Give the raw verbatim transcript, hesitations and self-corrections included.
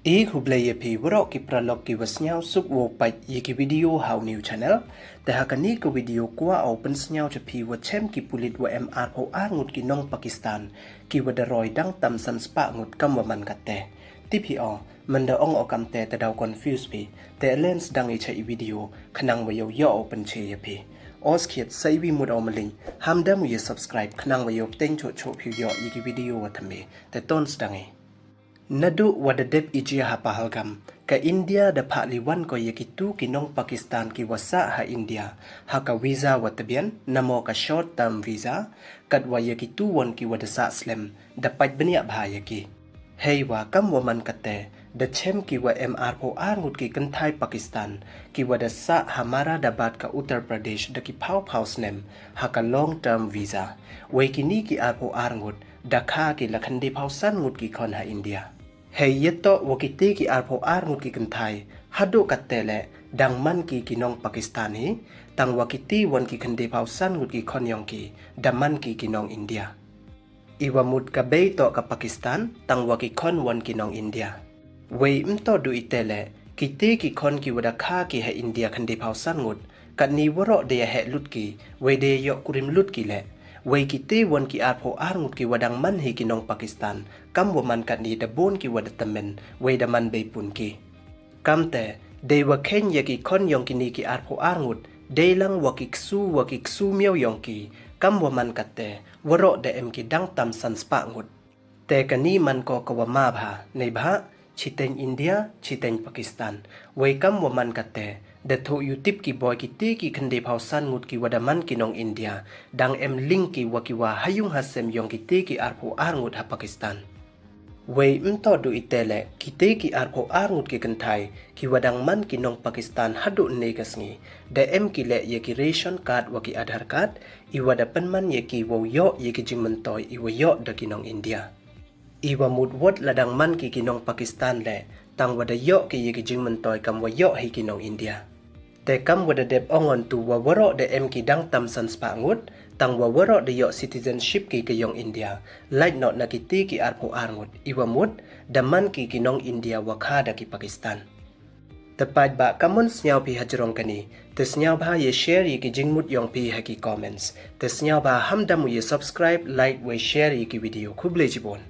E khublei ya phi waroh ki paralok ki wa sniawsuk wow pait ya ki video ha u new channel. Te ha kani ka video kwah o pynsniaw cha phi wa chem ki pulit wa em arphaw ar ngut ki nong Pakistan ki wa da roi dang tam san spah ngut kam wa man katte. Tip hi o, man da ong o kamte te daw confuse phi. Te len sdang i cha i video khnang wa yow yoh o pynche ya phi. O skhiat sa i wi mut o maling, ham dam u ya subscribe khnang wa yow pteng choh choh phi yoh ya ki video wa thymme. Te ton sdang i. Naduh wa da dep i jia ha Pahalgam, ka India da phah liwan ko ya kitu ki nong Pakistan ki wa sah ha India ha ka visa wa tbian, namo ka short term visa, kat wa ya kitu won ki wa da sah slem da pait bniah bha ya ki. Hei wa kam wa man katte, da chem ki wa em arphaw ar ngut ki kynthai Pakistan ki wa da sah ha Maradabad ka Uttar Pradesh da ki phaw phaw snem ha ka long term visa. Wei kini ki arphaw ar ngut da kha ki la khyndai phaw san ngut ki khon ha India. Hei yatoh wa kiti ki arphaw ar ngut ki kynthai haduh katte le dang man ki ki nong Pakistan hi, tang wa kiti won ki khyndai phaw san ngut ki khon yong ki da man ki ki nong India. I wa mut ka bei toh ka Pakistan, tang wa ki khon won ki nong India. Wei mtoh du ite le, kiti ki khon ki wa da kha ki ha India khyndai phaw san ngut, katni waroh da ya heh lut ki, wei da ya yoh kurim lut ki le. Wei kiti won ki arphaw ar ngut ki wa dang man hi ki nong Pakistan, kam wa man katni da bun ki wa da tymmen, wei da man bei pun ki. Kamte, dei wa khein ya ki khon yong kini ki arphaw ar ngut, dei lang wa ki ksu wa ki ksu miaw yong ki, kam wa man katte, waroh da em ki dang tam san spah ngut. Te kani man ko ka wa ma bha, nei bha, chiteng India, chiteng Pakistan. Wei kam wa man katte, da thoh yutip ki boi kiti ki khyndai phaw san ngut ki wa da man ki nong India, dang em link ki wa ki wa ha yung ha sem yong kiti ki arphaw ar ngut ha Pakistan. Wei mtoh du ite le, kiti ki arphaw ar ngut ki kynthai ki wa dang man ki nong Pakistan haduh ne ka sngi, da em ki le ya ki ration card wa ki Aadhaar card, i wa da pynman ya ki wow yoh ya ki jingmyntoi i wa yoh da ki nong India. I wa mut wat la dang man ki ki nong Pakistan le, tang wa da yoh ki ya ki jingmyntoi kam wa yoh hi ki nong India. Te kam wa da dep ong on tu wa waroh da em ki dang tam san spah ngut, tang wa waroh da yoh citizenship ki ka yong India, lait noh na kiti ki arphaw ar ngut, i wa mut da man ki ki nong India wa kha da ki Pakistan. Te paidbah, kammon sniaw phi hajrong kani, te sniawbha ya share ya ki jingmut yong phi ha ki comments, te sniawbha ham dam u ya subscribe, like, wei share ya ki video. Khublei chibun.